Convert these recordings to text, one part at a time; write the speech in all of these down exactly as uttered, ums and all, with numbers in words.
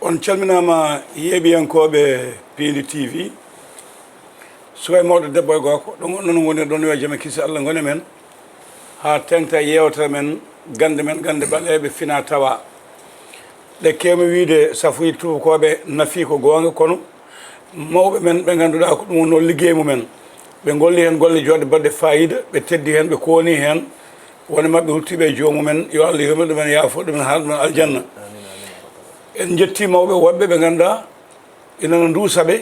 On calminaama, yeeɓiyankooɓe Piindi T V. Suka e mawɗo, debbo e gorko, ɗo ngonɗon, woni ɗon, yo jam e kisal Allah ngon e men. Haa teeŋta e yeewtere men, gannde men, gannde ɓaleeɓe fina tawa. Ɗe keewmi wiyde, safuuji tuubakooɓe nafii, ko goonga, kono mawɓe men ɓe ngannduɗaa ko ɗum wonnoo liggey mumen, ɓe ngolli heen golle joɗɗe baɗɗe faayiida, ɓe teddi heen, ɓe kooni heen, won e maɓɓe ruttiiɓe e joomumen, yo Allah yurmir ɗumen, yaafo ɗumen, haala ɗumen aljanna. En njettii mawɓe woɗɓe ɓe ngannduɗaa ina no nduusa ɓe,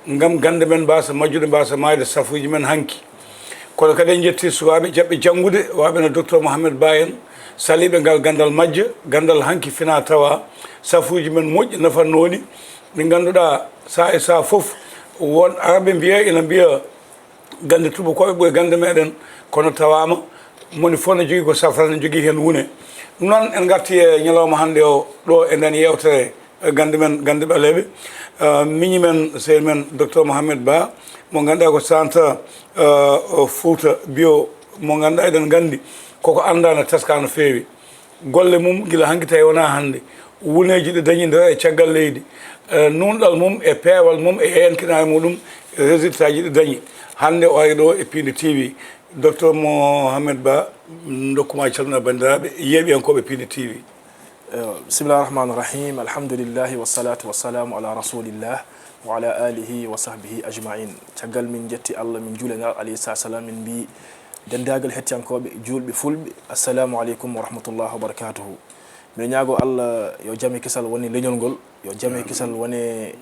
ngam gannde men mbaasa majjude, mbaasa maayde, safuuji men hanki. Kono kadi en njettii sukaaɓe jaɓɓe janngude, waawɓe no Docteur Mohamed Ba en, saliiɓe ngal ganndal majja, ganndal hanki fina tawa, safuuji men moƴƴi, nafannooɗi, ɗi ngannduɗaa saa e saa fof, won arɓe mbiya, ina mbiya, gannde tuubakooɓe ɓuri gannde meɗen, kono tawaama moni fof ne jogii ko safrata, ne jogii heen wune. Ɗum noon, en ngartii e ñalawma hannde o ɗo e nden yeewtere, eh, gannde men, gannde ɓaleeɓe. Eh, miñi men, sehil men, Docteur Mohamed Ba, mo ngannduɗaa ko centre, eh, o Fouta Bio, mo ngannduɗaa eɗen nganndi koko anndaa no teskaa no feewi. Golle mum gila hanki tawi wonaa hannde. Wuneeji ɗi dañi nder e caggal leydi. Eh, nuunɗal mum e peewal mum e yankinaare muɗum, résultat ji ɗi dañi. Hannde o ari ɗo e Piindi T V. Docteur Mohamed Ba, ndokku ma calmina banndiraaɓe yeeɓiyankooɓe Piindi T V. Eh, bismillah rahman rahim, alhamdulillahi, wassalatu wassalamu ala rasulillah, wa ala alihi wa sahbihi ajmain. Caggal min njetti Allah, min juuli e Nelaaɗo alayhi salatu wassalam, min mbi denndaangal hettiyankooɓe, juulɓe, fulɓe, assalamu aleykum wa rahmatullahi wa barakatuhu. Miɗo ñaagoo Allah yo jam e kisal wone leñol ngol, yo jam e kisal wone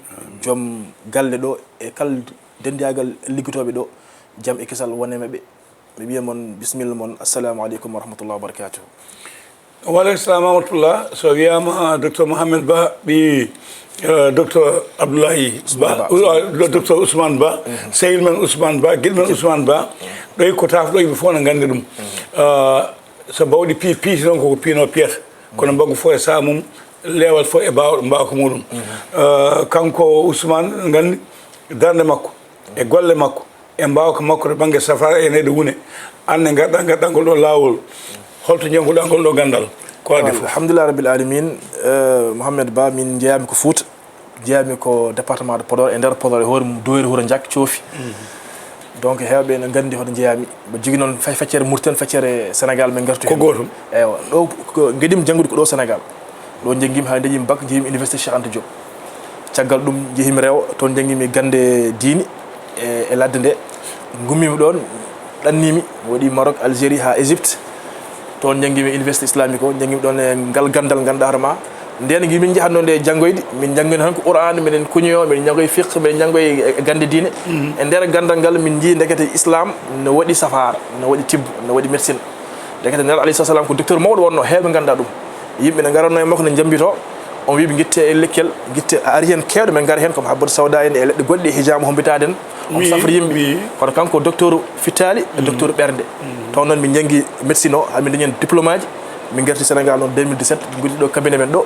joom galle ɗo e kala denndaangal liggotooɓe ɗo, jam e kisal wone maɓɓe. Mi wiya mon, bisimilla mon, assalamu aleykum wa rahmatullahi wa barakatuhu. Wa aleykum salam wa rahmatullah. So wiyaama, Docteur Mohamed Ba, ɓii, eh, Docteur Abdoulaye Ba, Ba. Uh, Docteur Ousmane Ba, sehil men Ousmane Ba, giɗo men Ousmane Ba, ɗo e ko taaf ɗo, yimɓe fof ne nganndi ɗum. Eh, so bawɗi pii, piiti noon koko piinoo piyata. Kono mbaggu fof e saha mum, leewal fof e baaw-, mbaawka muɗum. Eh, kanko Ousmane, nganndi darnde makko, e golle makko, e mbaawka makko to bannge safaara e nehde wune. Aan ne ngarɗaa, ngarɗaa ngol ɗo laawol. Holto njanguɗaa ngol ɗo ganndal? Ko adii fof. Alhamdulillah rabbil alamin. Eh, Mohamed Ba, min njeyaami ko Fouta, njeyaami ko département de Podor, e nder Podor e hoore mum, Doyre, Wuro Njaak, Coofi. Donc, heewɓe ene nganndi hoto njeyaami. Mbo jogii noon fe-, feccere Mauritanie, feccere Sénégal, min ngartu ko heen. Gootum. Eywa, ɗo ko ngeɗimi janngude ko ɗo Sénégal. Ɗo njanngiimi haa ndeñiimi bac, njehimi Université Cheikh Anta Diop. Caggal ɗum njehimi rewo, toon njanngiimi gannde diine e, e ladde nde. Ngummiimi ɗoon, ɗanniimi, mi waɗi Maroc, Algérie haa Égypte. Toon njanngiimi Université Islamique o, njanngiimi ɗoon e ngal ganndal ngannduɗaa hoore ma. Ndeen ngi min njahatnoo nde janngoyde, min njanngoyno tan ko Qur'an, miɗen kuñoyoo, miɗen njanngoya fiqh, miɗen njanngoya e, e gannde diine. E nder ganndal ngal min njii ndekete Islam no waɗi safaara, no waɗi tibbu, no waɗi médecine. Ndekete Nelaaɗo alayhi salaam ko docteur mawɗo wonnoo, heewɓe nganndaa ɗum. Yimɓe ne ngaratnoo e makko, ne njammbitoo. On wii ɓe ngitte e lekkol, ngitte, a ari heen keewɗo, men ngara heen comme habbatu sawda en e leɗɗe goɗɗe, hijaama hommbitaade en. On safri yimɓe. Kono kanko docteur fittaali e docteur ɓernde. Toon noon min njanngi médecine o, haa min dañi heen diplôme aji. Min ngarti Sénégal noon deux mille dix-sept, min ngarti ɗo cabinet men ɗo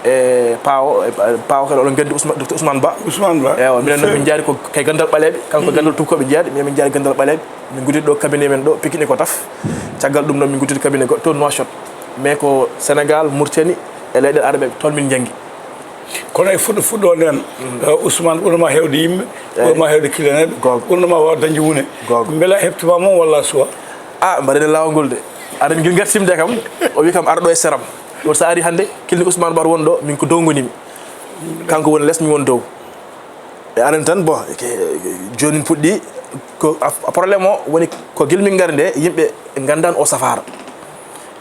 e Paawo, e Paawo kadi oɗon nganndi Ousma-, docteur Ousmane Ba. Ousmane Ba. Eywa, minen noon min njaari ko kay ganndal ɓaleeɓe, kanko ganndal tuubakooɓe jeyaade, minen min njaari ganndal ɓaleeɓe. Min ngudditi ɗo cabinet men ɗo, Pikine Ecotaf. Caggal ɗum noon min ngudditi cabinet goɗɗo toon Nouakchott. Mais ko Sénégal, Mauritanie, e leyɗeele arabeeɓe, toon min njanngi. Kono e fuɗɗo-, fuɗɗoode nden, eh, Ousmane ɓurno ma heewde yimɓe, ɓurno ma heewde clientɓe, ɓurno ma waaw dañde wune. Mbela a heɓtiima mo walla a suwaa? Ah, mbaɗen e laawol ngol de. Aɗa anndi ngel ngartiimi de kam, o wi kam ara ɗo e seram. Ɗo so a ari hannde, clinique Ousmane Ba won ɗo, min ko dow ngonimi. Kanko woni les, min woni dow. E aɗa anndi tan, bon, ke-, jooni min puɗɗi, ko a, a problème o woni ko gila min ngari nde, yimɓe nganndaani o safaara.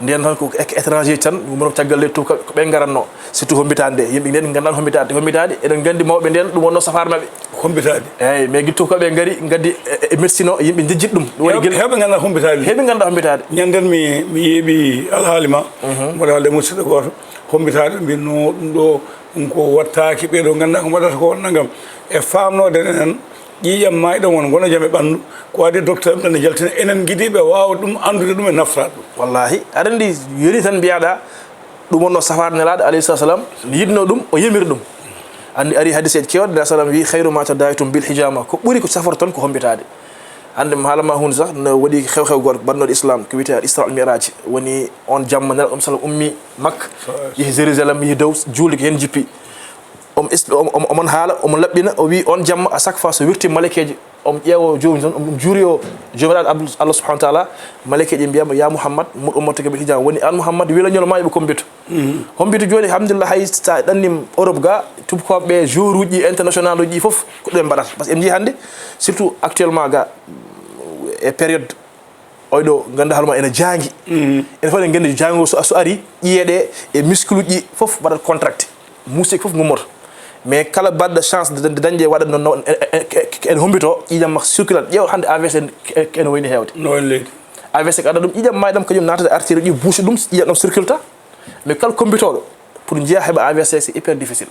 Ndeen tan ko ek-, étranger tan, wumno caggal leydi to, ko ɓe ngaratnoo, surtout hommbitaade nde. Yimɓe ndeen nganndaani hommbitaade, hommbitaade, eɗen nganndi mawɓe ndeen, ɗum wonnoo safaara maɓɓe. Hommbitaade? Eeyi, mais gila to ko ɓe ngari, ngaddi e, e, e médecine o, yimɓe njejjiti ɗum. Ɗum waɗi gila heewɓe nganndaa hommbitaade. Heewɓe nganndaa hommbitaade. Ñande nden mi, mi yeeɓi alhaali ma, mboɗo haalde e musidɗo gooto, hommbitaade, mbinno ɗum ɗo, ɗum ko wattaaki, ɓee ɗo nganndaa ko mbaɗata ko, nangam. E faamnoode enen, ƴiiƴam maayɗo won, wona jam e ɓanndu, ko adii docteur ɓe ne jaltina, enen ngiɗi ɓe waawa ɗum anndude ɗum e naftaade ɗum. Wallaahi, aɗa anndi, yoni tan mbiyaɗa, ɗum wonnoo safaara Nelaaɗo, alayhi salaam, ne yiɗnoo ɗum, o yamiri ɗum. Anndi ari hadiseeji keewɗi, Nelaaɗo salaam wii, "Khayru ma tadaytum bil hijama," ko ɓuri ko saforton ko hommbitaade. Hannde mi haala ma huunde sah, no waɗi xew-xew gooto baɗnooɗo Islam, ko wiyetee al Isra al Mi'raj. Woni oon jamma Nelaaɗo, um, salaam ummi Makka, yehi Jérusalem, yehi dow, juulde ko heen jippi. Omo expli- omo- omo- omon haala, omo laɓɓina, o wi on jamma, à chaque fois so wirti malekeeji, omo ƴeewo joomum tan, omo juuri o joomiraaɗo Abdul- Allah subhanahu wa taala. Malekeeji mbiyamo, "Ya Muhammad, mur ummata ka bil hijama." Woni an Muhammad, wilañol ma yoɓe kombito. Hombito jooni, alhamdulillah, hay sa ɗannim Europe ga, tubkooɓe, jour uji international uji fof ko ɗum ɓe mbaɗata. Parce que en njii hannde, surtout actuellement ga, e période oy ɗo, ngannduɗaa hoore ma ene jaangi. Ene fof eɗen nganndi jaango so, so ari, ƴiye ɗe e muscle uji fof mbaɗat contracté. Musique fof ngummoto. Mais kala baɗɗo chance de, de dañde waɗa no, no, e, e, e, ene hombito, ƴiƴam makko circulat. Ƴeew hannde A V C en, e, ene wayni heewde. No wayni leydi. A V C ko adda ɗum, ƴiƴam ma ɗam kañum naatata artère uji, bouche ɗum, ƴiƴam ɗam circulta. Mais kala kombitooɗo, pour njiya heɓa A V C, c'est hyper difficile.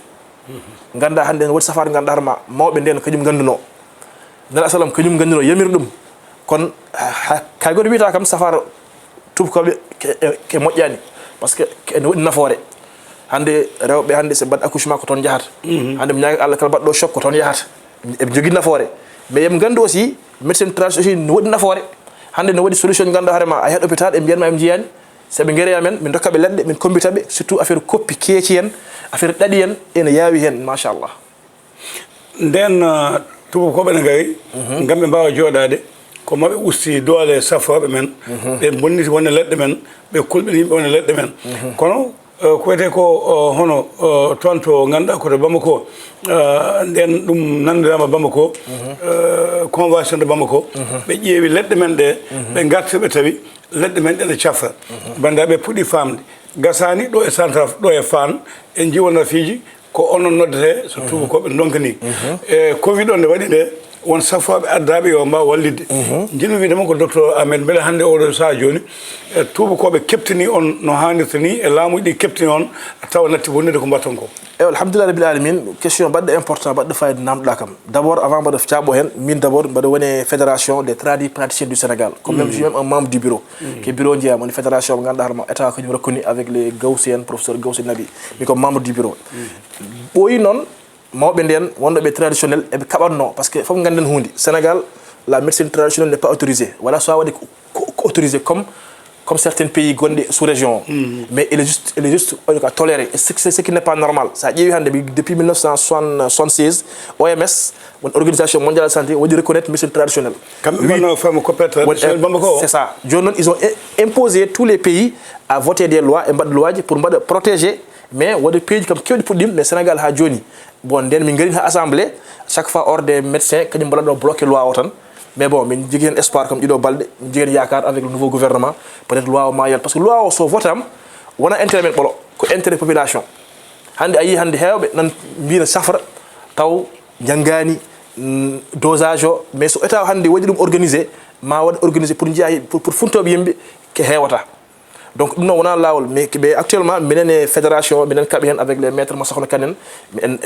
Ngannda hannde ene woodi safaara ngannduɗaa hoore ma, mawɓe nden kañum ngannduno. Nela sallam kañum ngannduno yamir ɗum. Kono ha, ha, hay goto wiyata kam safaara tubkooɓe ke, ke, ke moƴƴani. Parce que ke ene waɗi nafoore. Hannde rewɓe hannde so mbaɗ accouchement ko toon yahata. Hannde mi ñaaga Allah kala mbaɗɗo choc ko toon yahata. Eɓe njogii nafoore. Mais eɓe nganndi aussi médecine traditionnelle aussi no waɗi nafoore. Hannde no waɗi solution ngannduɗaa hoore ma a yahat hôpital ɓe mbiyat ma ɓe njiyani. So ɓe ngari amen, min ndokka ɓe leɗɗe, min kombita ɓe, surtout affaire koppi keeci en, affaire ɗaɗi en, ene yaawi heen, machallah. Nden uh, tubakooɓe ne ngari ngam ɓe mbaawa jooɗaade ko maɓe usti doole safrooɓe men, ɓe bonniti wonde leɗɗe men, ɓe kulɓini yimɓe wonde leɗɗe men. Kono uh, ko wiyetee ko uh, hono uh, toon to ngannduɗaa ko to Bamako, uh, nden ɗum nanndiraama Bamako, uh, convention de Bamako, ɓe ƴeewi leɗɗe men ɗe, ɓe ngarti ɓe tawi leɗɗe men ɗe ne cafra. Banndiraaɓe puɗɗi faamde, gasaani ɗo e Centraf, ɗo e Fann, en njiwonda fiiji ko onon noddetee so tubakooɓe ndonka ni. E covid o nde waɗi nde, won safooɓe addaaɓe yo mbaaw wallitde. Njiɗmi wiide mon ko docteur Ahmed, mbele hannde oɗo sahaa jooni, e tubakooɓe keɓtini on no haanirta ni, e laamuuji ɗi keɓtini on, tawa natti bonnude ko mbaɗton ko? Eyi, alhamdulillahi rabbil alamin. Question baɗɗo important, baɗɗo fayida namdoɗa kam. D'abord, avant mbaɗa jaabo heen, min d'abord mbaɗa woni fédération des tradipraticiens du Sénégal, ko même je suis même un membre du bureau. Ke bureau njiya woni fédération mo ngannduɗaa hoore ma état kañum reconnu avec les Gawsi en, professeur Gawsi Nabi. Mi ko membre du bureau. Ɓooyi noon, mawɓe nden wonɗo ɓe traditionnel eɓe kaɓatno, parce que fof ngannden huunde, Sénégal, la médecine traditionnelle n'est pas autorisée. Wala so a waɗi ko, ko, ko autorisé comme, comme certains pays gonɗi sous région o. Mais elle est juste, elle est juste, oyo ka toléré. Et c'est ce qui n'est pas normal. Sa ƴeewi hannde, depuis mille neuf cent soixante-seize, O M S, woni organisation mondiale de la santé, waɗi reconnaître médecine traditionnelle. Kamɓe mbanno femme coopérative traditionnelle Bamako o. C'est ça. Jooni noon, ils ont imposé tous les pays à voter des lois, e mbaɗa loi ji pour mbaɗa protéger. Mais woodi pays kam kewɗi puɗɗiima, mais Sénégal haa jooni. Bon, nden min ngarin ha assemblée, chaque fois ordre des médecins kañum mbaɗatno bloqué loi o tan. Mais bon, min jogii heen espoir comme ɗiɗo balɗe, min jogii heen yaakaar avec le nouveau gouvernement, peut-être loi o ma yal, parce que loi o so votam wona intérêt men ɓolo, ko intérêt population. Hannde a yii hannde heewɓe nan mbina safra taw njanngaani dosage o, mais so état hannde waɗi ɗum organisé, ma waɗ organisé pour njiya pour, pour funtooɓe yimɓe ke heewata. Donc ɗum noon wonaa laawol, mais ɓe actuellement minen e fédération minen kaɓi heen avec les maîtres mo sohla kanen, en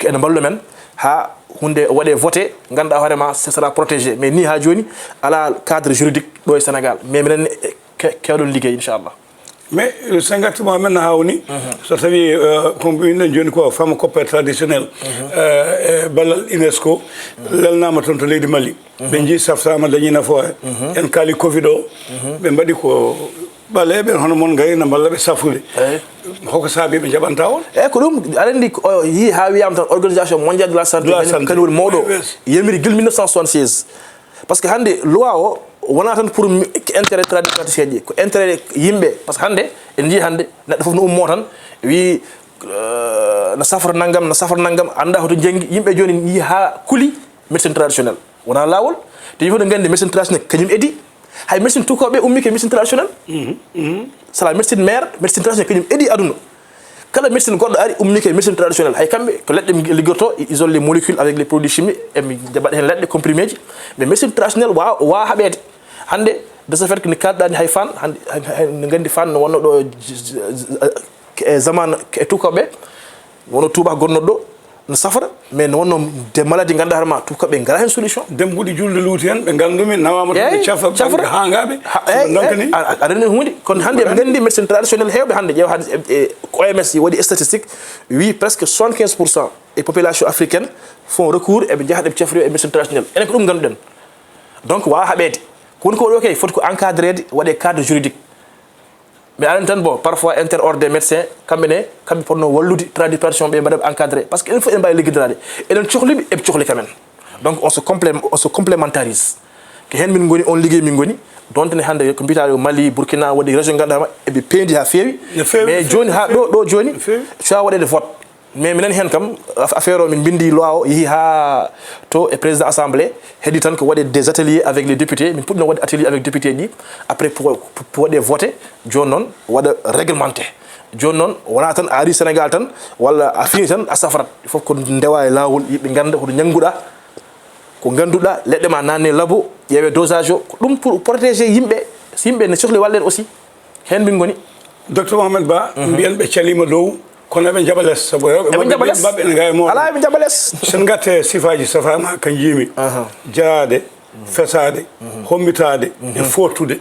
ene mballu men haa huunde waɗe voté, ngannduɗaa hoore ma ce sera protégé. Mais ni haa jooni alaa cadre juridique ɗo e Sénégal, mais minen e ke- keewɗon liggey inchallah. Mais sen ngarti mo amen no haawni, so tawi ko mbinoɗen jooni ko femme coppere traditionnel, e ballal UNESCO lelnaama toon to leydi Mali. Ɓe njii saftaama, dañii nafoore. En kaali covid o, ɓe mbaɗi ko ɓaleeɓe hono mon ngari na mballa ɓe safrude. Hoko saabi ɓe njaɓanta on? Eyi, ko ɗum. Aɗa anndi ko yii haa wiyaama tan organisation mondiale de la santé, kañum woni mawɗo o, yamiri gila mille neuf cent soixante-seize. Parce que hannde loi o wonaa tan pour intérêt tradipraticien ji, ko intérêt yimɓe. Parce que hannde en njii hannde neɗɗo fof no ummoo tan wii na safra nanngam, na safra nanngam, annda hoto janngi. Yimɓe jooni njii haa kuli médecine traditionnelle. Wonaa laawol. Te yimɓe fof no nganndi médecine traditionnelle kañum edi. Hay médecine tuukooɓe ɓe ummii ko médecine traditionnelle. C'est la médecine mère, médecine traditionnelle kañum edi aduna. Kala médecine goɗɗo ari ummii ko médecine traditionnelle. Hay kamɓe ko leɗɗe ɓe liggorto, ils isolent les molécules avec les produits chimiques, eɓe mbaɗa heen leɗɗe, comprimé ji. Mais médecine traditionnelle waawa waawa haɓeede. Hannde, de ce fait que ni kaalɗaa ni hay Fann, hannde no nganndi Fann no wonno ɗo e zaman e tuukooɓe, wonno tuubak gonno ɗo, no safra, mais no wonno des maladies ngannduɗaa hoore ma tuubakooɓe ngala heen solution. Dembuɗi julde luuti heen, ɓe nganndumi, nawaama toon ɓe cafra, cafra. Ɓe haangaaɓe. Aɗa anndi huunde, kono hannde ɓe nganndi médecine traditionnelle heewɓe hannde ƴeewa hannde e O M S waɗi statistique, wii presque soixante-quinze pour cent e population africaine font recours eɓe njaha ɗeɓe cafroyo e médecine traditionnelle. Enen ko ɗum ngannduɗen. Donc waawa haɓeede. Ko woni ko ɗo kay foti ko encadreede, waɗe cadre juridique. Mais aɗa anndi tan, bon, parfois, inter ordre des médecins, kamɓe ne, kamɓe potno wallude tradition, ɓe mbaɗa encadré. Parce que enen fof eɗen mbaawi liggodaade. Eɗen cohli ɓe, eɓe cohli kamen. Donc, on se complé-, on se complémentarise. Ko heen min ngoni, on liggey min ngoni. Donte ne hannde ko mbiyataa yo Mali, Burkina, waɗi région ngannduɗaa ma, eɓe peendi haa feewi. No feewi, Mais no jooni feewi, haa no ɗo, ɗo jooni, feewi. Cowa waɗeede vote. Mais minen heen kam, af-, affaire o, min mbinndi loi o, yehi haa to e président assemblée, heedi tan ko waɗeede des ateliers avec les députés. Min puɗɗino waɗde atelier avec député ji. Après, pour, pour, pour waɗde voté, jooni noon waɗa réglementé. Jooni noon, wonaa tan a ari Sénégal tan, walla a fini tan, a safrat. Il faut ko ndewa e laawol, yimɓe ngannda hoto ñannguɗaa, ko ngannduɗaa, leɗɗe ma naanne labo, ƴeewe dosage o. Ko ɗum pour protéger yimɓe, so yimɓe ne cohli walleede aussi. Heen min ngoni. Docteur Mohamed Ba, mbiyen ɓe caliima dow, kono eɓe njaɓa les, sabu rewɓe Eɓe maɓɓe njaɓa les. Maɓɓe ene ngawi mawɓe. Alaa, eɓe njaɓa les. Sen ngatte sifaaji, safaama ka njiimi. Aha. Jaraade, fesaade, hombitaade, e fooɗtude.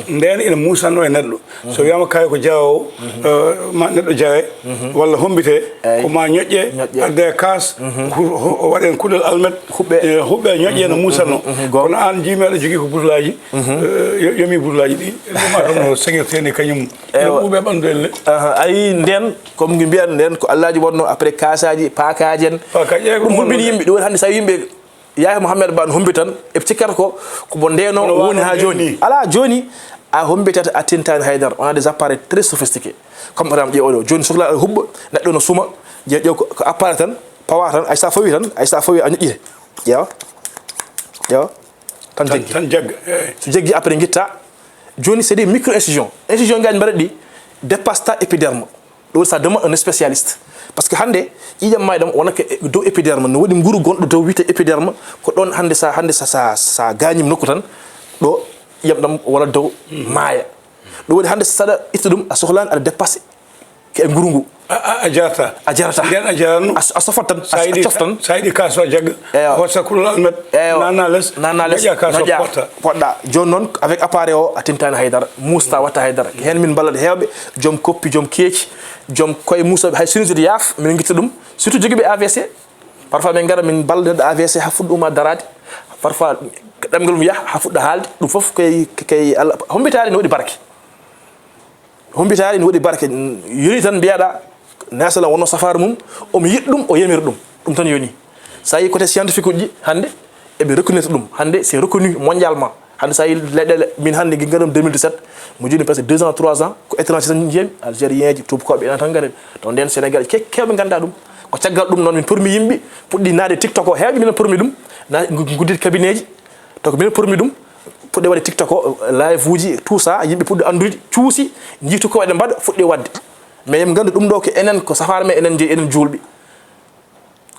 Ndeen ina muusanno e neɗɗo. So wiyaama kaay ko jaroowo, eh, ma neɗɗo jare, walla hombite, Eey. ko ma ñoƴƴe, Ñoƴƴe. adde kaas, hu-, hu-, waɗen kuɗel almet, Huɓɓe. eh, huɓɓe, ñoƴƴe no muusanno. Goonga. Kono aan njiimi aɗa jogii ko butulaaji, eh, yo-, yomi butulaaji ɗi. Ɗum ma kam no seŋirte ni kañum. Ene Ewa. ɓuuɓe ɓanndu elle. Aha, ayi, ndeen, comme ngi mbiyan ndeen, ko allaaji wonno après kaasaaji, paakaaji en. Paakaaji, eey, ko Ɗum ɗum hulɓini woni. yimɓe, ɗum woni hannde so a yimɓe Yaya Mohamed Ba no hombi tan, eɓe cikkata ko, ko mo ndeno Kono woni wano haa ndeen jooni. ni. Alaa, jooni a hombitata, a tintaani haydara. On a des appareils très sophistiqués. Comme par exemple, ƴeew oɗo. Jooni sohla aɗa huɓɓa, neɗɗo no suma, ƴeew, ƴeew ko, ko appareil tan, pawa tan, ay sa fawi tan, ay sa fawi a ñoƴƴire. Ƴeewa. Ƴeewa. Tan Tan, jaggi. tan jagga, eey. So jaggi après ngitta. Jooni c'est des micro-incisions. Incision ngaji mbaɗa ɗi, dépasse ta épiderme. Ɗo ça demande un spécialiste. Parce que hannde, ƴiiƴam maa ɗam wona ko e dow épiderme. No waɗi nguru gonɗo dow wiyte épiderme. Ko ɗoon hannde sa, hannde sa, sa, sa gaañiima nokku tan, ɗo ƴiiƴam ɗam walla dow maaya. Ɗum waɗi hannde saɗa itta ɗum, a sohlaani aɗa dépassé ko e nguru ngu. A, a, a jarata. A jarata. Nden a jaratno. A, a sofat tan, a, Sa a yiɗi, cof tan. sa yiɗi kaas o jagga. Eyo. Hosa kulol almet. Eyo. Nana les. Nana les. Moƴƴa kaas o Moƴƴa. potta. Poɗɗa. Jooni noon, avec appareil o, a tintaani haydara. Muusta watta haydara. Heen min mballat heewɓe, joom koppi, joom keeci, joom koye muusoɓe, hay sinusite yaaf, min ngitta ɗum. Surtout jogiiɓe A V C. Parfois min ngara min mballa neɗɗo A V C haa fuɗɗa uma daraade. Parfois ɗemngal mum yaha haa fuɗɗa haalde. Ɗum fof kay, kay Allah. Hombitaade no waɗi barke. Hombitaade no waɗi barke. Yoni tan mbiyaɗa, Nelson wonno safaara mum, omo yiɗi ɗum, o yamiri ɗum. Ɗum tan yoni. So a yii côté scientifique uji hannde, eɓe reconnaître ɗum. Hannde, c'est reconnu mondialement. Hannde, so a yii leyɗeele, min hannde, ngi ngaram deux mille dix-sept, mo joni presque deux ans, trois ans, ko étranger tan njiyami, Algérien ji, tuubakooɓe, enen tan ngari. Donc, nden Sénégal, ke-, kewɓe ngannda ɗum. Ko caggal ɗum noon, min pormi yimɓe, puɗɗi naade TikTok o, heewɓe minen pormi ɗum, na ngu-, ngudditi cabinet ji, donc minen pormi ɗum, puɗɗi waɗde TikTok o, live uji, tout ça, yimɓe puɗɗi anndude, cuusi, njiitu ko eɗen mbaɗa, fuɗɗi waɗde. Mais yimɓe nganndu ɗum ɗo ko enen, ko safaara men, enen jeyi, enen juulɓe.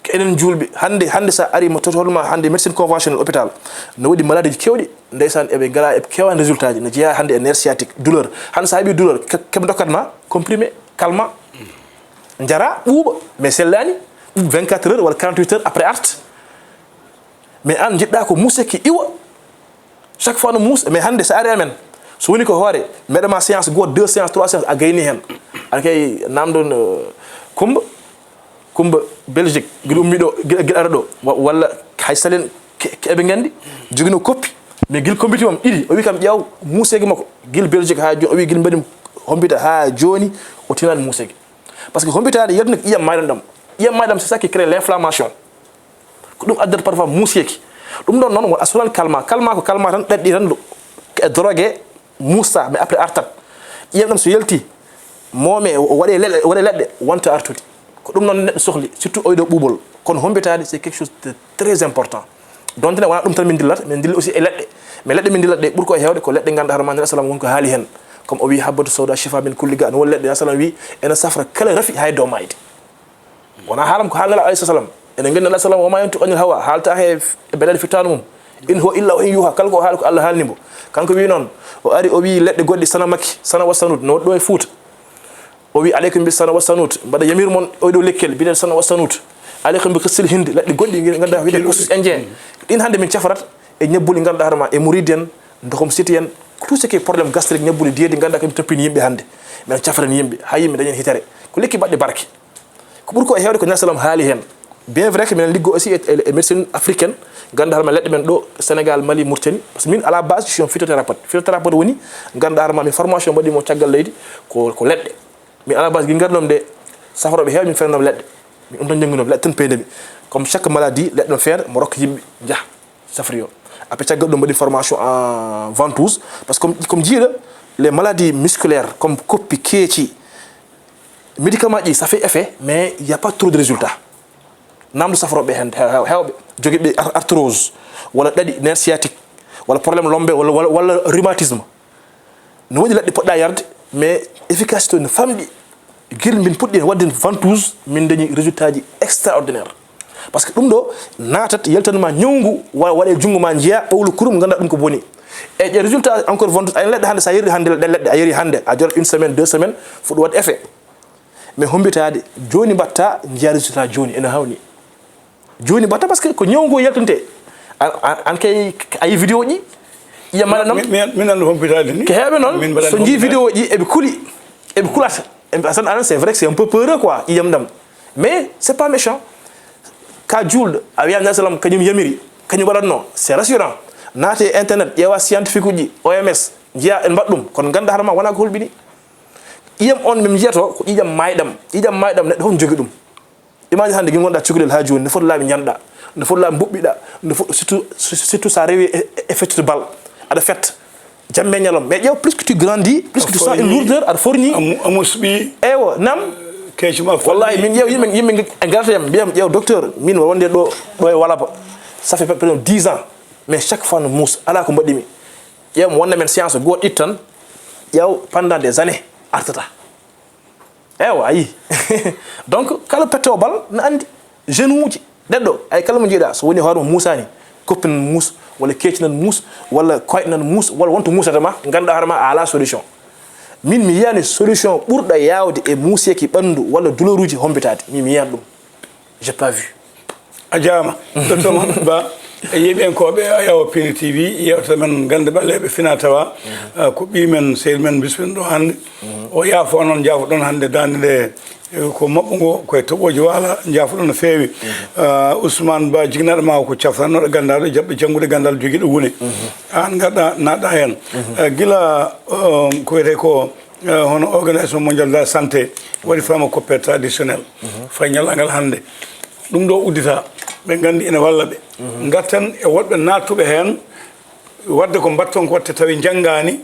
Ko enen juulɓe. Hannde, hannde sa ari mo total ma, hannde médecine conventionnelle hôpital, no waɗi malade ji kewɗi, ndeysaan, eɓe ngala, eɓe kewa résultat ji, no jeeya hannde e nerf sciatique, douleur. Hannde sa heɓi douleur, ke-, keɓe ndokkat ma comprimé, calmant. Njara, ɓuuɓa, mais sellaani, ɓuuɓa vingt-quatre heures walla quarante-huit heures après art. Mais aan njiɗɗa ko muuse ki iwa. Chaque fois no muus, mais hannde so ari amen, so woni ko hoore, meɗa ma séance gooto, deux séances, trois séances, a gayni heen. Aɗa kay namdon, euh, Kumba, Kumba Belgique, gila ummi ɗo, gila, gila ara ɗo, wa-, walla hay salen ke, ke eɓe nganndi, jogino koppi, mais gila kombiti mam ɗiɗi, o wi kam ƴeew muuseeki makko, gila Belgique haa jooni, o wi gila mbaɗi hombita haa jooni, o tinaani muuseeki. Parce que hombitaade yaltini ko ƴiiƴam mayɗam ɗam. Ƴiiƴam mayɗam, c'est ça qui crée l'inflammation. Ko ɗum addata parfois muuseeki. Ɗum ɗon noon, won a sohlan calmant. Calmant ko calmant tan, ɗaɗɗi tan, ɗo, e drogue, muusta, mais après artat. Ƴiiƴam ɗam so yalti, moome, o waɗe leɗɗe, waɗe leɗɗe, wonta artude. Ko ɗum noon neɗɗo sohli, surtout oy ɗo ɓuuɓol. Kono hombitaade, c'est quelque chose de très important. Donte ne wonaa ɗum tan min ndillata, min ndilla aussi e leɗɗe. Mais leɗɗe min ndillata ɗe, ɓuri ko e heewde ko leɗɗe ngannduɗaa hoore ma, Nelaɗo Salaam woni ko haali heen. Comme o wi, "Habbatu sawda shifa min kulli ga." No woni leɗɗe, Nelaɗo Salaam wi, ene safra kala rafi, hay dow mayde. Wonaa haalam ko haali Nelaɗo alayhi salaam. Enen nganndi Nelaɗo Salaam, "Wa ma yantiqu anil hawa", haalta he e belal fittaandu mum. "In huwa illa wahyun yuha", kala ko o haali ko Allah haalni mo. Kanko wi noon, o ari o wi leɗɗe goɗɗe, sana makki, sana wa sanud, no waɗi ɗo e Fuuta. O wi, "Aleykum bi sana wa sanud." Mbaɗa yamir mon oy ɗo lekkel, biɗen sana wa sanud. "Aleykum bi qissil Hind." Leɗɗe goɗɗi, ngannduɗaa, wiyde Cossus indien. Ɗin hannde min cafrat e ñabbuli, ngannduɗaa hoore ma, e muridi en, ndohom siti en, tout ce qui est problème gastrique, ñabbuli deedi, ngannduɗaa, ko min toppini yimɓe hannde. Min cafrani yimɓe, haa yimɓe dañen hitere. Ko lekki baɗɗi barke. Ko ɓuri ko e heewde ko Nelson Salaam haali heen. Bien vrai que minen liggo aussi e, e, e médecine africaine, ganduɗa hoore ma leɗɗe men ɗo Sénégal, Mali, Mauritanie, parce que min à la base je suis un phytothérapeute. Phytothérapeute woni ganduɗa hoore ma min formation mbaɗi mo caggal leydi ko, ko leɗɗe. Min à la base gi ngarɗom de safroɓe heew min fewnanoma leɗɗe. Min ɗum tan jannginoma leɗɗe tan peydemi. Comme chaque maladie leɗɗe no feere mo rokka yimɓe jaha safroyo. Après caggal ɗum mbaɗi formation en ventouse parce que comme, comme jiiɗa les maladies musculaires comme koppi, keeci, médicament ji ça fait effet mais il y a pas trop de résultat. Namdo safroɓe hen hew- hew- hewɓe jogiiɓe ar- arthrose walla ɗaɗi nerf sciatique walla problème lombe walla, walla, walla rhumatisme. No woodi leɗɗe poɗɗa yarde mais efficacité no famɗi. Gila min puɗɗi wadde ventouse min dañi résultat ji extraordinaire. Parce que ɗum ɗo natat yaltanma ñawngu wa- waɗe junngo ma njeeya ɓawlu kurum ganduɗa ɗum ko boni. E ƴe résultat encore ventouse ayen leɗɗe hannde sa yeri hannde ɗe leɗɗe a yeri hannde a jorat une semaine deux semaines fuɗɗo waɗde effet. Mais hombitaade jooni mbatta njiya résultat jooni ene hawni. Jooni mbatta parce que ko ñawngu yaltante. An- an an kay a yi vidéo ji iya mbaɗa nam. Min- min- min anndu hombitaade ni. Ko heewɓe noon Min mbaɗa so njii hombitaade. Vidéo ji eɓe kuli eɓe kulata. Eɓe asan aran c'est vrai que c'est un peu peureux quoi iyam ɗam. Mais c'est pas méchant. Ka juulɗo a wiya nasalam kañum yamiri kañum waɗatno c'est rassurant. Naate e internet ƴeewa scientifique uji oms njiya en mbaɗ ɗum kono ngannda haɗa ma wona ko hulɓini. Ƴiyam on min njiyata ko ƴiƴam mayɗam. Ƴiƴam mayɗam neɗɗo fof ne jogi ɗum. Imagine hannde gin gonɗa cukalel ha joni no foti laaɓi ñanɗa no foti laaɓi mbuɓɓiɗa no foti surtout surtout sa rewi e- e- effectude bal aɗa fetta jamme ñalom mais ƴeew plus que tu grandis plus que tu sens une lourdeur aɗa forni. Amu- amus ɓi. Ewo nam. Keeci ma wallahi min ƴeew yimɓe yimɓe e garata yam mbiyam ƴeew docteur min wonde ɗo ɗo e walaba ça fait près dix ans mais chaque fois no muusa ala ko mbaɗɗimi. Ƴeew mo wonda men science goto ittan ƴeew pendant des années artata. Ewa ayi donc kala pettowo bal na andi jeune uji ɗeɗɗo ay kala mo jiiɗa so woni hoore mo muusani koppi nan muus walla keeci nan muus walla koyɗe nan muus walla wonto muusata ma ganduɗa hoore ma a ala solution. Min mi yiyani solution ɓurɗo yawde e muuseki ɓandu walla douleur uji hombitade min mi yiyani ɗum. J'ai pas vu. A jaama docteur Mahamadou Ba e yeeɓiyankooɓe Ayawo Pini T V yewtere men gannde ɓaleeɓe fina tawa. Ah, ko ɓii men sehil men bismino ɗo hannde. O yaafo noon njaafoɗon hannde daande nde eh, ko maɓɓo ngo koye toɓooji waala njaafoɗon no feewi. Ah, Ousmane Ba jignaɗo ma ko caftannoɗo ganndaɗo jaɓɓe janngude ganndal jogiiɗo wune. Aan ngarɗa naɗɗa heen. Ah, gila um, ko wiyetee ko eh, hono organisation mondial de la santé waɗi fama coppe traditionnel fay ñallangal hannde. Ɗum ɗo uddita ɓe nganndi ene walla ɓe ngartan e woɗɓe nattuɓe heen wadde ko mbatton ko watte tawi njanngaani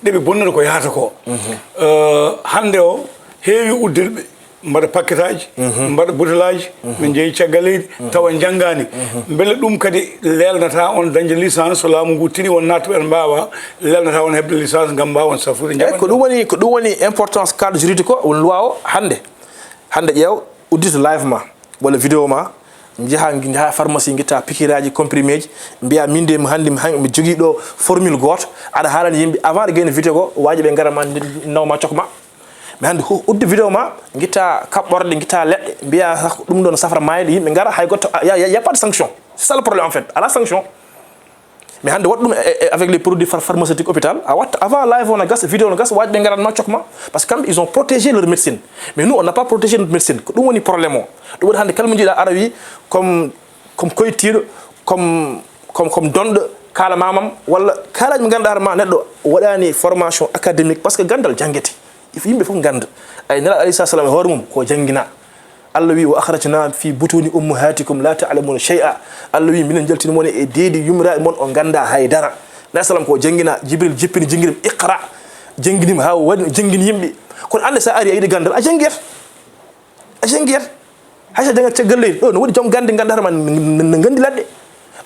ɗeɓe bonnata ko yahata ko. Eh, hannde o heewi uddirɓe mbaɗa paquetaji mbaɗa boutelage min jeeyi caggal leydi tawa njanngaani. Mbele ɗum kadi lelnata on dañde licence so laamu ngu tini won nattuɓe en mbawa lelnata on heɓde licence ngam mbawa on safrude. Eyi ko ɗum woni ko ɗum woni importance cadre juridique o woni loi o hannde. Hannde ƴeew uddita live ma walla vidéo ma njaha njaha pharmacie ngitta pikiraji comprimé ji mbiya min de mi hannde mi han- mi jogii ɗo formule gooto aɗa haalani yimɓe avant ɗe gayno vidéo ko waaji ɓe ngara ma nawma cokma. Mi hannde hu- udde vidéo ma ngitta kaɓɓorɗe ngitta leɗɗe mbiya ɗum ɗon safra mayde yimɓe ngara hay goto y a- y a- y a pas de sanction. C'est ça le problème en fait ala sanction. Mais hannde waɗ ɗum e- e- avec les produits phar- pharmaceutiques hôpital a watta avant live o na gasa vidéo no gasa waaj ɓe ngaratma cokma. Parce que kamɓe ils ont protégé leur médecine mais nous on n'a pas protégé notre médecine ko ɗum woni problème o. Ɗum waɗi hannde kala mo jiiɗa ara wi comme comme koytiiɗo comme comme comme donɗo kaala mamam walla kaalaji mo ngannduɗaa hoore ma neɗɗo waɗaani formation académique parce que ganndal janngete. Il faut yimɓe fof ngannda ay nela alayhi salatu salam e hoore mum ko janngina. Allah wi wa akhrajna fi butuni ummahatikum la ta'lamuna shay'a. Allah wi minen jaltini mon e deedi yumiraɓe mon o ngannda hay dara. Nabi salam ko janngina jibril jippini jannginim iqra jannginima ha waɗi janngini yimɓe. Kono annde sa ari a yiɗi ganndal a janngiyat. A janngiyat. Hay so janngat caggal leydi ɗo no woodi joom gannde ngannduɗaa ma no nganndi laɗɗe.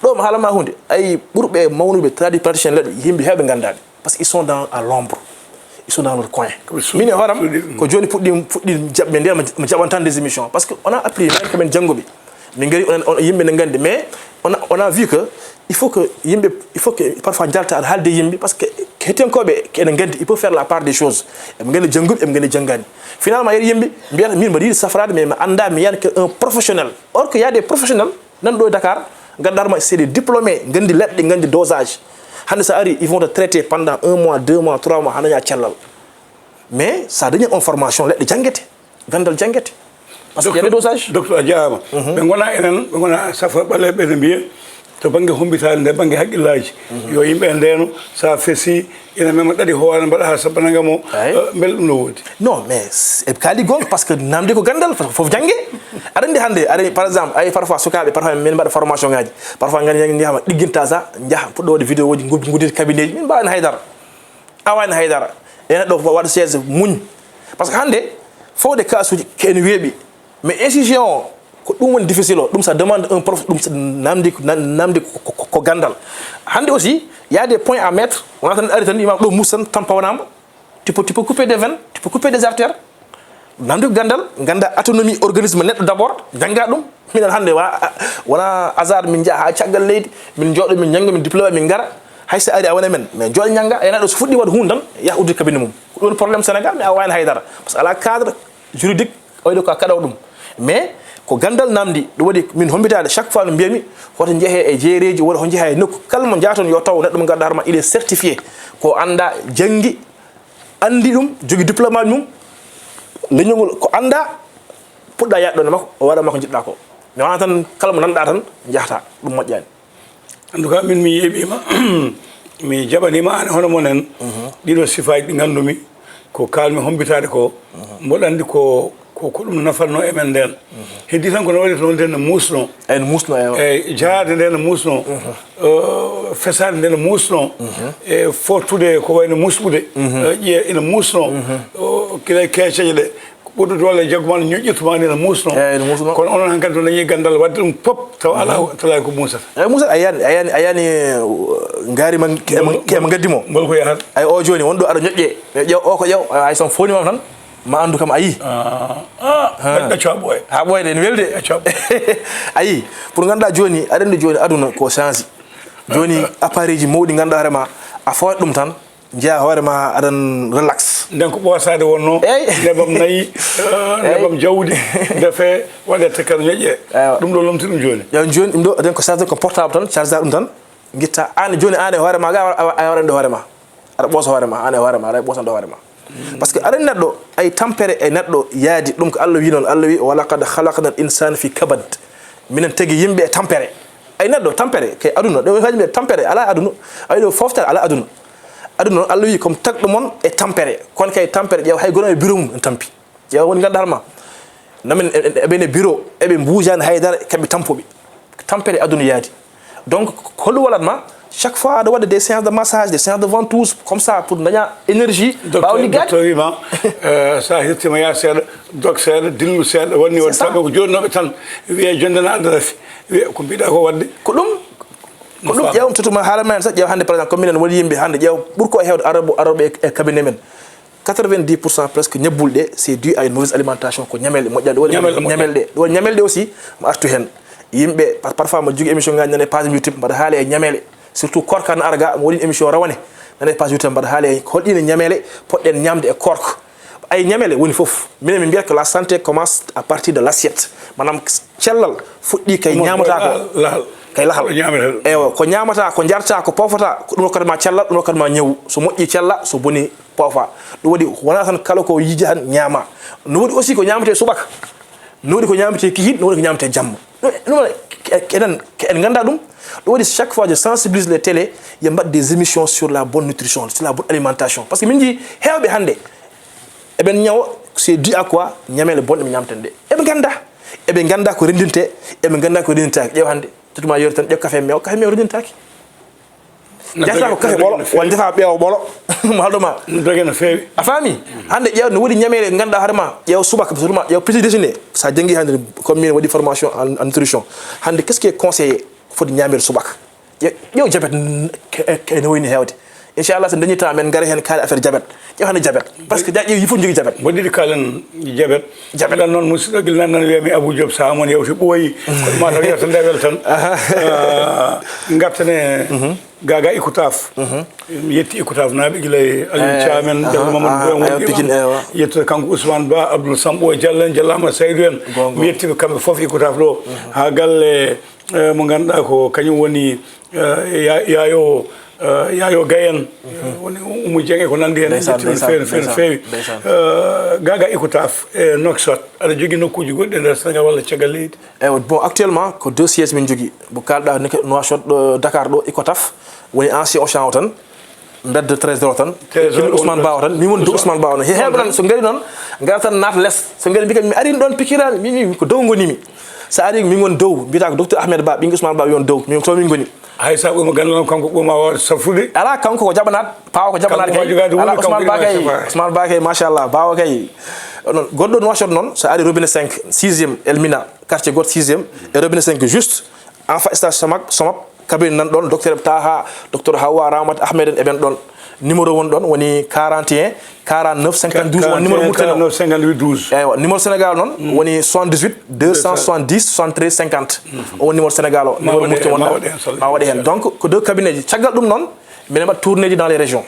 Ɗo mi haalama hunde ay ɓurɓe mawnuɓe tradipraticien laɗɗe yimɓe heewɓe nganndaɓe. Parce que ils sont dans à l'ombre. Ils sont dans leur coin. Min e hooram ko jooni puɗɗi puɗɗi jaɓɓe nde mi jaɓanta des émissions parce que on a appris min ko min jannguɓe. Min ngari on yimɓe ne nganndi mais on a on a vu que il faut que yimɓe il faut que parfois njalta aɗa haalde yimɓe parce que hettiyankooɓe ene nganndi il peut faire la part des choses. Eɓe nganndi jannguɓe eɓe nganndi janngaani. Finalement yeru yimɓe mbiyata min mbaɗa yiɗi safraade mais mi annda mi yiyani que un professionnel. Or que y a des professionnels nan ɗo e Dakar ngannduɗaa hoore ma c'est des diplômés nganndi leɗɗe nganndi dosage. Hannde so a ari ils vont te traiter pendant un mois deux mois trois mois haa daña cellal. Mais so a dañi on formation leɗɗe janngete ganndal janngete. Parce que il y a des dosages. Docteur, a jaaraama. Ɓe ngona enen, ɓe ngona safa ɓaleeɓe ɓe no mbiya to bannge hombitaade nde, bannge haqqillaaji. Yo yimɓe ndeeno, so a fesi, ina mema ɗaɗi hoore mbaɗa haa sabbana ngam o. Mbele ɗum no woodi? Non, mais e kaali goonga, parce que namde ko ganndal, fof jannge. Aɗa anndi hannde, aɗa, par exemple, ay parfois sukaaɓe, parfois min mbaɗa formation ngaji. Parfois ngani njahama ɗigginta sa, njaha puɗɗo waɗi vidéo ji, nguddi cabinet ji, min mbaɗani haydara. A waani haydara. E neɗɗo waɗa chaise muñ. Parce que hannde, fowde kaasuji ko ene weeɓi. Mais incision o, ko ɗum woni difficile o. Ɗum ça demande un prof, ɗum namdi, namdi ko ganndal. Hannde aussi, il y a des points à mettre. Wona tan ari tan, imam ɗo mus tan, tan pawanama. Tu peux, tu peux couper des veines, tu peux couper des artères. Namdi ko ganndal, ngannda autonomie organisme neɗɗo d'abord, jannga ɗum. Minen hannde wona, wona hasard min njaha haa caggal leydi, min njooɗo, min njannga, min diplôme, min ngara. Hay so ari a wona men, mais jooɗo njannga, e neɗɗo so fuɗɗi waɗa huunde tan, yaha uddi cabinet mum. Ko ɗum problème Sénégal, mais a waawani haydara. Parce que alaa cadre juridique, oyɗo ko a kaɗaw ɗum. Mais ko ganndal namdi, ɗum waɗi min hombitaade chaque fois no mbiyami, hoto njehee e jeereeji, walla hoto njehee e nokku. Kala mo njaaton yo taw neɗɗo mo ngannduɗaa hoore ma, il est certifié. Ko annda, janngi, anndi ɗum, jogi diplôme mum, leñol ngol ko annda, puɗɗa yaɗɗo ne makko, o waɗa ma ko njiɗɗa ko. Mais wona tan kala mo nanɗa tan njahata, ɗum moƴƴani. En tout cas, min mi yeeɓima, mi jaɓanima an hono mon en. Ɗiɗo sifaaji ɗi ngandumi, ko kalmi hombitaade ko, mboɗo anndi ko, ko, ko ɗum nafatno e men nden. Heddi tan ko no waɗi toon nden no muusno. Eyyi, no muusno, eywa. Eyyi, jaade nden no muusno. Eh, fesaade nden no muusno. E footude ko wayno musɓude. Eh, ƴiye ina muusno. O, kila keeceje ɗe. Ko ɓurɗo doole jaggu ma no ñoƴƴirtu ma ni no muusno. Eyyi, no muusno. Kono onon hankadi to dañi gandal wadde ɗum pop, tawa ala, tala ko muusata. Eyyi, muusata, a yani, a yani, a yani, eh, ngaari ma, ke ma, ke ma gaddi mo. Ngol ko yahata. Ay, o jooni, won ɗo aɗa ñoƴƴe. Ƴeew, o ko ƴeew, ay, son foni ma tan. Ma anndu kam a yii. Ah, ah, ɓe, ɓe coɓɓo e. Haa ɓooya de, ene weli de. Ɓe coɓɓo. A yii, pour ngannduɗaa jooni, aɗa anndi jooni aduna ko change. Jooni appareil ji mawɗi ngannduɗaa hoore ma, a fooyat ɗum tan, njiya hoore ma aɗan relax. Nden ko ɓoosaade wonno, eyyi, nebam nayi, eh, eyyi, nebam jawdi, ndefe, waɗe tekkere ñoƴƴe. Eywa. Ɗum ɗo lomti ɗum jooni. Yo jooni ɗum ɗo, nden ko chargeur ko portable tan, chargeur ɗum tan. Ngitta, aan jooni aan e hoore ma, ga a, a, a waɗande hoore ma. Aɗa ɓoosa hoore ma, aan e hoore ma, aɗa ɓoosande hoore ma. Parce que aɗa anndi neɗɗo, ay tampere e neɗɗo yaadi, ɗum ko Allah wi noon, Allah wi, "Wa laqad khalaqnal insana fi kabad." Minen tagi yimɓe e tampere. Ay neɗɗo, tampere, kay aduna, ɗo haji mbiya tampere, ala aduna. Ay ɗo foftere, ala aduna. Aduna noon, Allah wi, "Comme tagɗo mon e tampere." Kono kay tampere, ƴeew hay gono e bureau mum, en tampi. Ƴeew woni ngannduɗaa hoore ma. Namin e, e, eɓe ne bureau, eɓe mbuujaani haydara, kamɓe tampuɓe. Tampere aduna yaadi. Donc, ko holɗum waɗat ma? Chaque fois, aɗa waɗa des séances de massage, des séances de ventouse, comme ça, pour daña énergie, ɓaawa liggaade. Docteur, docteur wi ma, eh, so a hirtima, yaa seeɗa, dog seeɗa, dillu seeɗa, wonni waɗi. C'est ça. Tawa ko jonnooɓe tan, wiye jonde na adda rafi, wiye ko mbiɗa ko waɗde. Ko ɗum, ko ɗum. Ƴeewam surtout ma haala ma heen sax, ƴeew hannde, par exemple, comme minen woni yimɓe hannde, ƴeew ɓuri ko heewde aroɓe, aroɓe e, e cabinet men. Quatre-vingt-dix pour cent presque ñabbulɗe, c'est dû à une mauvaise alimentation, ko ñamel moƴƴa. Ɗum waɗi ñamel moƴƴa. Ñamel ɗe. Ɗum waɗi ñamel ɗe aussi, mo artu heen. Yimɓe, par-, parfois mo jogii émission ngaji nana e page YouTube, mbaɗa haala e ñamele. Surtout koorka na ara ga, mo waɗi émission rawane, nana e page YouTube, mbaɗa haala e holɗine ñamele poɗɗen ñamde e koorka. Ay ñamele woni fof. Minen min mbiyata ko la santé commence à partir de l'assiette. Maanaam cellal fuɗɗi kay ñaamata ko. Lahal. Kay lahal. Ko ñaamata. Eywa, ko ñaamata, ko njarta, ko poofata, ko ɗum hokkata ma cellal, ɗum hokkata ma ñawu. So moƴƴi cella, so boni poofa. Ɗum waɗi wona tan kala ko yiija tan ñaama. No waɗi aussi ko ñaamete subaka. No waɗi ko ñaamete kihiiɗe, no waɗi ko ñaamete jamma. Ɗum, ɗum waɗi, ke-, enen, ke-, en ngannda ɗum. Ɗum waɗi chaque fois je sensibilise les télé, yo mbaɗ des émissions sur la bonne nutrition, sur la bonne alimentation. Parce que min njii heewɓe hannde, eɓen ñawa, c'est dû à quoi? Ñamele bonɗe ɓe ñaamten ɗe. Eɓe ngannda, eɓe ngannda ko renndinte, eɓe ngannda ko renndintaake. Ƴeew hannde, totuma yoori tan, ƴeew kafe meew, kafe meew renndintaake. Jahata ko kafe ɓolo, won jahata ɓeewa ɓolo. Mo halɗo ma. Doge no feewi. A faami? Hannde ƴeew no woodi ñameele ngannduɗaa hoore ma, ƴeew subaka, surtout ma, ƴeew petit déjeuner. Sa janngi hannde, comme min waɗi formation en, en nutrition. Hannde, qu'est-ce qui est conseillé? Foti ñaamere subaka. Ƴe-, ƴeew jabet n-, ke-, ke-, no wayni heewde. Inchallah, so dañi temps, men ngara heen kaali affaire jabet. Ƴeew hannde jabet. Parce que ja-, ƴeew yimɓe fof njogii jabet. Mboɗo yiɗi kaalen jabet. Jabet. Gila noon, musidɗo, gila nan, nan wiyami Abou Diop, so a mon yewti ɓooyi. Kono ma taw yewta nde wel tan. Aha. Ah, ngartane Gaga Ikotaf. Mi yetti Ikotaf naaɓe gila e Aliou Thiam en, Diallo Mamadou Boy, wonɓe Pikine, eywa. Yettude kanko Ousmane Ba, Abdoul Sambo, Diallo en, Diallo Amadou Saydou en. Gonga. Mi yetti ɓe kamɓe fof Ikotaf ɗo. Haa galle, eh, mo ngannduɗaa ko kañum woni, eh, ya-, yaayo Eh, Yaayo Gayen, eh, woni Umu Jeng e ko nanndi heen, en Ndeysaan, njettii on no ndeysaan, feewi, no feewi, no ndeysaan, feewi. Ndeysaan. Eh, Gaga Ecotaf e Nouakchott, aɗa jogii nokkuuji goɗɗi e nder Sénégal walla caggal leydi? Eywa, bon, actuellement, ko deux sièges min njogii. Mo kaalɗaa ni ko Nouakchott, ɗo Dakar ɗo, Ecotaf, woni ancien Auchan o tan, mbedda trésor o tan, Trésor Ousmane Ba o tan, min woni dow Ousmane Ba o tan. He-, heewɓe noon, so ngari noon, ngara tan naata les. So ngari mbiya kam, mi arii ɗoon pikiraami, mi, mi, ko dow ngonii mi. So arii, min ngoni dow, mbiyata ko docteur Ahmed Ba, ɓinngu Ousmane Ba, mi woni dow, min to min ngoni. Hay sa ɓurma ganndal am, kanko ɓurma waawde safrude. Alaa, kanko ko jaɓanaat, paawa ko jaɓanaat. Kanko kay. Alaa, Ousmane Ba kay, Ousmane Ba kay, machallah, baawa kay. Onon, gonɗo Nouakchott noon, so ari robinet cinq, sixième, Elmina, quartier goto, sixième, e robinet cinq juste, en face stage Somac, Somap, cabinet nan ɗoon, docteur Taha, docteur Hawa, Ramat Ahmed en, eɓen ɗoon. Numéro won ɗoon woni quarante et un, quarante-neuf, cinquante-douze, on numéro Mauritanie o. Quarante et un, quarante-neuf, cinquante-huit, douze. Eywa, numéro Sénégal noon woni soixante-dix-huit, deux cent soixante-dix, soixante-treize, cinquante. O woni numéro Sénégal o, numéro Mauritanie o. Ma waɗe heen, ma waɗe heen. Donc, ko deux cabinetji. Caggal ɗum noon, minen mbaɗa tournéeji dans les régions.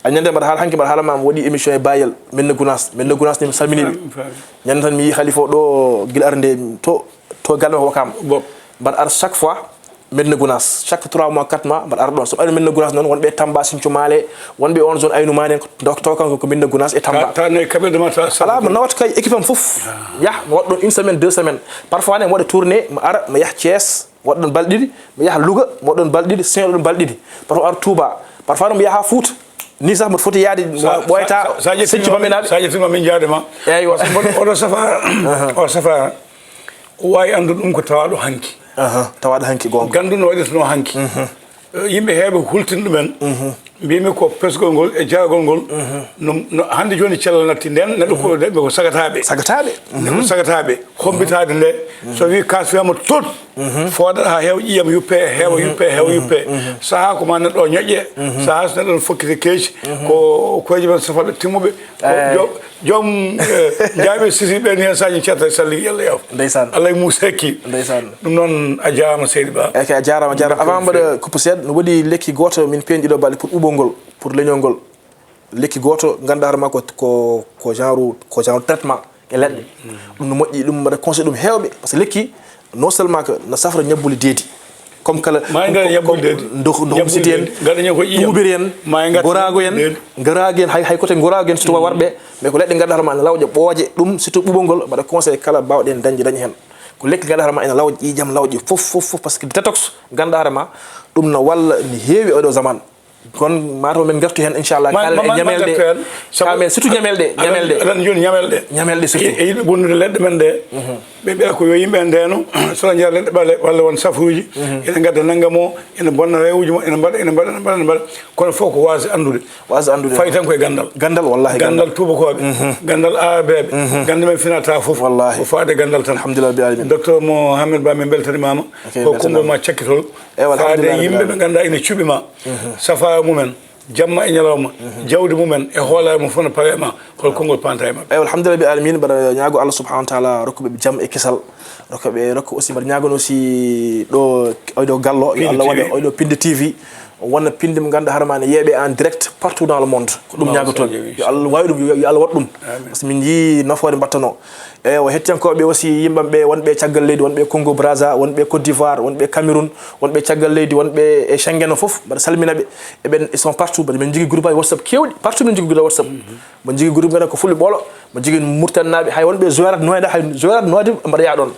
A ñande mbaɗa haala hanki, mbaɗa haala ma mi waɗi émission e Bayel, Medina Gounass. Medina Gounass ni mi salmini ɓe. Mi faami, mi faami. Ñande tan mi yii Khalifa o ɗo, gila arde to, to galle makko Wakam. Bob. Mbaɗa ar chaque fois Medina Gounass. Chaque trois mois, quatre mois, mbaɗa ar ɗoon. So ɓayno Medina Gounass noon, wonɓe Tamba, Sinthiou Malé, wonɓe on zone Aynoumane en, ko, taw kanko ko Medina Gounass e Tamba. Ta, ta ne kaɓirɗe ma ta. Alaa, mo nawat kay équipe am fof. Ah. Yah, mo waɗa ɗoon une semaine, deux semaines. Parfois ne, mo waɗa tournée, mo ara, mo yah Thiès. Mi waɗa ɗoon balɗe ɗiɗi, mi yaha Louga, mi waɗa ɗoon balɗe ɗiɗi, Saint-Louis ɗoon balɗe ɗiɗi. Parfois mi ara Touba, parfois noon mi yaha Fouta. Ni sah mboɗo foti yahde, mo ɓooyata sa, sa, sa ƴetti seccu ma, bamminaaɓe. Sa ƴetti ma min njaade ma. Eywa. Par ce que mboɗo, oɗo safara, oɗo safara, o waawi anndu ɗum ko tawaaɗo hanki. Aha, tawaaɗo hanki, goonga. Ganndu no waɗirtunoo hanki. Mhm. Eh, yimɓe heewɓe hultin ɗumen. Mhm. Mbiymi ko pesgol ngol e jaragol ngol. Mhm. No, no, hannde jooni cellal natti ndeen, neɗɗo ko, mhm, neɗɗo ko sagataaɓe. Sagataaɓe. Neɗɗo, mhm, sagataaɓe. Hombitaade nde, mhm, so wii kaas wiyama tot, mhm, fooɗat haa heewa ƴiiƴam yuppe, heewa, mhm, yuppe, heewa, mhm, yuppe. Mhm. Sahaa ko ma neɗɗo o ñoƴƴe, mhm, sahaa so neɗɗo no fokkiti keeci, mhm, ko koyeeji men safalɓe timmuɓe, ko, eh, jo-, joom, eh, njaaɓe sisi ɓe ni hen saji ceerta salli yalla yaw. Ndeysaan. Allah e Muusa hekki. Ndeysaan. Ɗum noon a jaaraama seydi Ba. Eyyi kay, a jaaraama, a jaaraama. Avant mbaɗa coupe seeɗa, no woodi lekki gooto min peeñɗi ɗo balɗe pour ɓuuɓol ngol, pour leñol ngol. Lekki gooto, ngannduɗaa hoore ma ko, ko, ko genre, ko genre traitement e leɗɗe. Mm. Ɗum no moƴƴi, ɗum mbaɗa conseil ɗum heewɓe. Par ce que lekki, non seulement que no safra ñabbuli deedi, comme kala, ma en ngar ko, ñabbuli ko deedi. Ndo, ndo ñabbuli homsiti en, deedi. Ngaɗa ñaw ko ƴiiƴam. Tuubiri en, ma en ngar goraago en, ñabbuli deedi. Goraago en, hay, hay kote goraago en, surtout, mm, warɓe. Mais ko leɗɗe ngannduɗaa hoore ma ne lawƴa ɓooje, ɗum surtout ɓuuɓol ngol, mbaɗa conseil kala baawɗen dañde, daña heen. Ko lekki ngannduɗaa hoore ma ene lawƴa ƴiiƴam, lawƴa fof, fof, fof, par ce que détox ngannduɗaa hoore ma, ɗum no walla, no heewi oɗo zaman. Kono mataw min ngartu heen, inchallah. Ma, kaalen ma, e ma, ñamel ma ɗe. Ngartu heen, sabu kaalen surtout ñamel ɗe, aɗa, ñamel ɗe. Aɗa anndi jooni ñamel ɗe. Ñamel ɗe surtout. E, e yiɗɓe bonnude leɗɗe men ɗe. Mhm. Ɓe mbiya ko yo yimɓe en ndeeno, so ene njeya leɗɗe ɓale, walla won safruuji, mhm, ene ngadda nannga mo, ene bonna rewuji mo, ene mbaɗa, ene mbaɗa, ene mbaɗa, ene mbaɗa. Kono fof ko waasde anndude. Waasde anndude. Fayi tan koye ganndal. Ganndal, wallahi, ganndal. Ganndal tuubakooɓe, mhm, ganndal aarabeeɓe, mhm, ganndal men finata fof. Wallahi. Ko faade ganndal tan. Alhamdulillah, rabbil alamin. Docteur Mohamed Ba, min mbeltanimaama. Ok, ko beltanama. Konngol ma cakkitol. Eywa, faade alhamdulillah, yimɓe ɓe ngannduɗaa ene cuɓi ma. Mhm. Safara mumen, jamma e ñalawma, mhm, jawdi mumen e hoolaare mum fof no pawe e ma. Hol konngol panta e maɓɓe? Eywa, alhamdulillah, rabbil alamin, mbaɗa ñaago Allah subhanahu wa taala rokkuɓe jam e kisal. Rokkuɓe, rokku aussi, mbaɗa ñaago aussi ɗo, oɗo gallo, yo Allah waɗa oɗo Pinde T V wona pinde mo ngannduɗaa hoore ma ne yeeɓe en direct partout dans le monde. Ko ɗum ñaagotoomi. Yo Allah waɗ ɗum, yo, yo Allah waɗ ɗum. Amin. Par ce que min njii nafoore mbattanoo. Eywa, hettiyankooɓe aussi, yimɓe am ɓe wonɓe caggal leydi, wonɓe Congo Brazza, wonɓe Côte d'Ivoire, wonɓe Cameroun, wonɓe caggal leydi, wonɓe e Schengen o fof, mbaɗa salmina ɓe. Eɓen, ils sont partout, mbaɗa min njogii groupe WhatsApp keewɗi, partout min njogii groupe WhatsApp. Mhm. Mbaɗa njogii groupe mbaɗa ko Fulɓe Ɓolo, mbaɗa njogii Muritaninaaɓe, hay wonɓe Joyrat Noyda, hay Joyrat Noyda mbaɗa yaa ɗoon.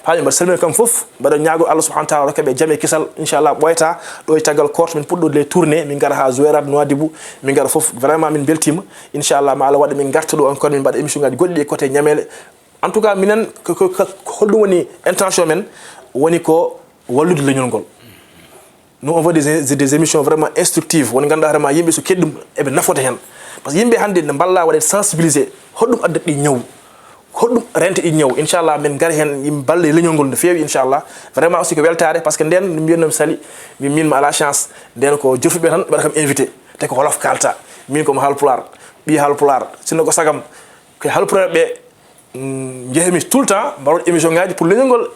Faami, mbaɗa salmina kam fof, mbaɗa ñaago Allah subhanahu wa taala rokka ɓe jam e kisal, inchallah, ɓooyata ɗo e caggal koorto, min puɗɗo les tournées, min ngara haa Joyrat Nouadhibou, min ngara fof, vraiment min mbeltiima. Inchallah, ma Allah waɗa min ngarta ɗo encore, min mbaɗa émission ngaji goɗɗi e côté ñamele. En tout cas, minen, ko, ko, ko, ko holɗum woni intention men? Woni ko wallude leñol ngol. Nous, on veut des, des, des émissions vraiment instructives. Won ngannduɗaa hoore ma yimɓe so keɗi ɗum, eɓe nafota heen. Par ce que yimɓe hannde ne mballa waɗe sensibiliser. Holɗum addata ɗi ñaw? Holɗum renta ɗi ñaw? Inchallah, min ngari heen, yimɓe mballa e leñol ngol no feewi, inchallah. Vraiment aussi ko weltaare, par ce que ndeen, no mbiyatnoomi Sali, min, min mi alaa chance. Ndeen ko jofuɓe tan mbaɗa kam invité. Te ko wolof kaalta. Min ko mo Haalpulaar, ɓii Haalpulaar. Sinno ko sagam, ko Haalpulaar ɓe, mm, njehmi tout le temps, mbaɗa émission ngaji pour leñol ngol.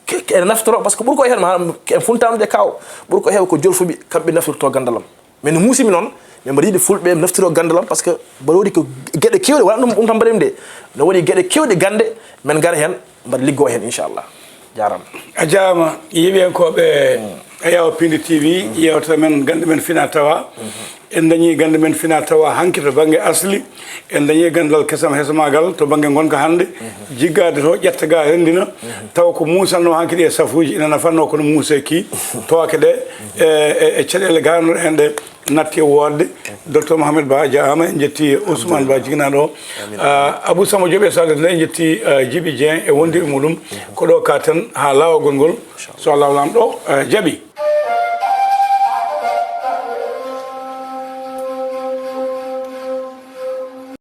Ke-, ke-, ene naftoro, par ce que ɓuri ko heew, maanaam, en funtaama ɗe kaaw, ɓuri ko heew ko jolfuɓe, kamɓe naftorto ganndal am. Mais no muusimi noon, mais mbaɗa yiɗi Fulɓe naftoro ganndal am, par ce que mbaɗa woodi ko geɗe keewɗe, wona ɗum, ɗum tan mbaɗimi de. No woodi geɗe keewɗe gannde, min ngara heen, mbaɗa liggoo heen, inchallah. Jaaraama. A jaaraama, yeeɓiyankooɓe, mm, Ayaw Pindi T V, yewtere men gannde men fina tawa. En dañi gannde men fina tawa hanki to bannge asli. En dañi ganndal kesam hesamagal to bannge ngonka hannde. Jiggaade to, ƴetta ga, renndina. Tawa ko muusanno hanki ɗi e safuuji, ina nafanno kono muuse ki, tooke ɗe, e, e, e caɗeele garanuɗe heen ɗe natti e woodde. Docteur Mohamed Ba jaama, en njetti Ousmane Ba jignaɗo. Ah, Abou Samba Diop e Sadio nde, en njetti, ah, Djibi Dieng e wondiɓe muɗum. Ko ɗo ka ten ha lawagol ngol. So Allah lamɗo, ah, jaaɓi.